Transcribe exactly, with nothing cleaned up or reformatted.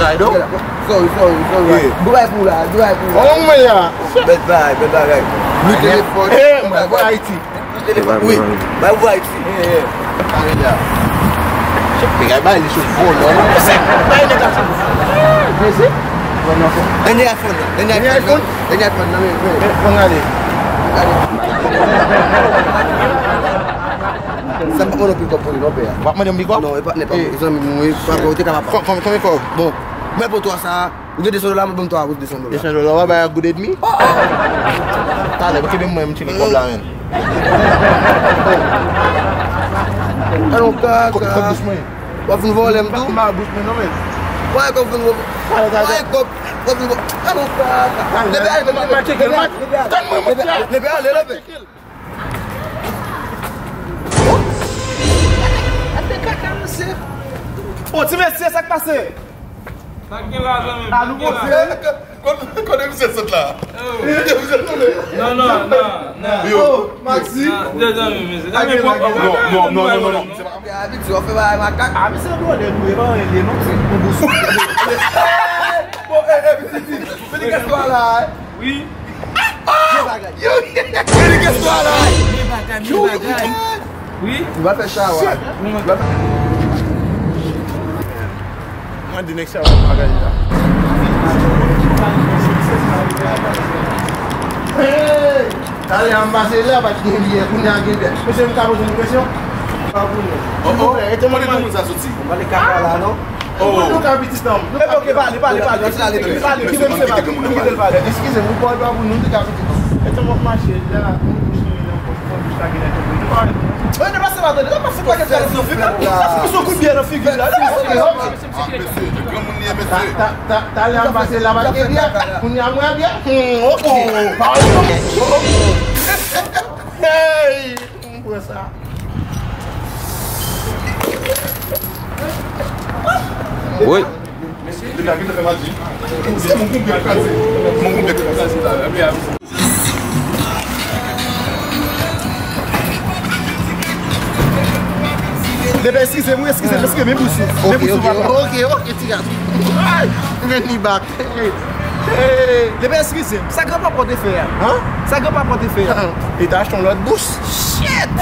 Sorry, sorry, sorry. Yeah. Dubai pou la, Dubai pou la. Oh, mwen ya. Bèl bagay, bèl bagay. Blue téléphone. Eh, mwen, mwen Ayiti. Blue téléphone, wi. Bay ou Ayiti. Yeah, yeah. Kare la. Chèf, nèg la bay li sou bon, non? Bay nèg la sou bon. Mezi? Dènye iPhone, dènye iPhone, non? Dènye iPhone, non, men, men. Fon gade. Sa m pa mande anpil kòb pou li, non, pè a. W ap mande m li kòb? Non, e pa, e pa, zanmi m, wi, pa, ou te ka pa. Kon-, kon-, konbyen kòb? Bon, mwen pou twa sa, ou gen de san dola, mwen ban m twa, ou de san dola. De san dola, w a bay ak goud edmi? Talè, kenbe mwen, m tcheke kòb la, men. Alon, kaka. Kòb, kòb bous mwen. W ap vin vòlè m tou? M pa bous mwen, non, men. Wè, kòb vin vòlè. Wè, kòb, kòb vin vòlè. Alon, kaka. Leve ale, leve ale, leve ale, leve ale, leve ale. Oh! Gade kaka, mesye. Oh, ti mesye, sa k pase? Sa k gen la, zanmi m? Sa k gen la? Kote, kote misye sot la? Kote misye sot la? Non, non, non, non. Yo. Oh, Maxi. Non, de zanmi, mesye. Zanmi, pwòp, pwòp. Non, non, non, non, non. Abitye, w ap fè bagay makak. Ah, mesye, dwòl, nou, e pa anyen, non, se yon bous. Bon, eh, eh, pitit, pitit, pitit, kèso a la, eh? Wi. Yo, yo, yo, yo, yo, yo, yo, yo. Wi. Li va fè chawa. Li va fè. Mwen di nèg chawa bagay la. Hey! Talè a m pase la, pa t gen biyè, kounye a gen biyè. Mesye, m ka poze nou kesyon? Pa pou nou. Silvouplè, rete mwen. Kote moun sa soti? Mwen pale kaka la, non? Oh. Nou ka pitit an. Epi, oke, pale, pale, pale. Pale, pale. Kite misye pale. Kite l pale. Eskize m, ou pa dwa pou nou, nou te ka pitit an. Etan m ap mache la, nou bouch nou nan pòch, mwen bouch la gen nan tonbe. Nou pa wè. Mwen te pase pa tande, la pase pa gen nan figi la. Sa se yon kout byè nan figi la. Ah, mesye, de granmoun li ye, mesye. Ta, ta, ta, talè a m pase la, pa t gen byè. Kounye a m wè byè. Hmm, oke. Hey! M pran sa. Wi. Mesye, depi a gentan fè madi. Se moun konprann kraze. Moun konprann kraze la. Depi, eskize m, eskize m, eskize m, men bous ou. Men bous ou, papa. Oke, oke, ti gaz. Ay, men li bak. Hey, hey, Debe, eskize m. Sa granpapa w te fè a? Hein? Sa granpapa w te fè a? Li te achte yon lòt bous. Shit!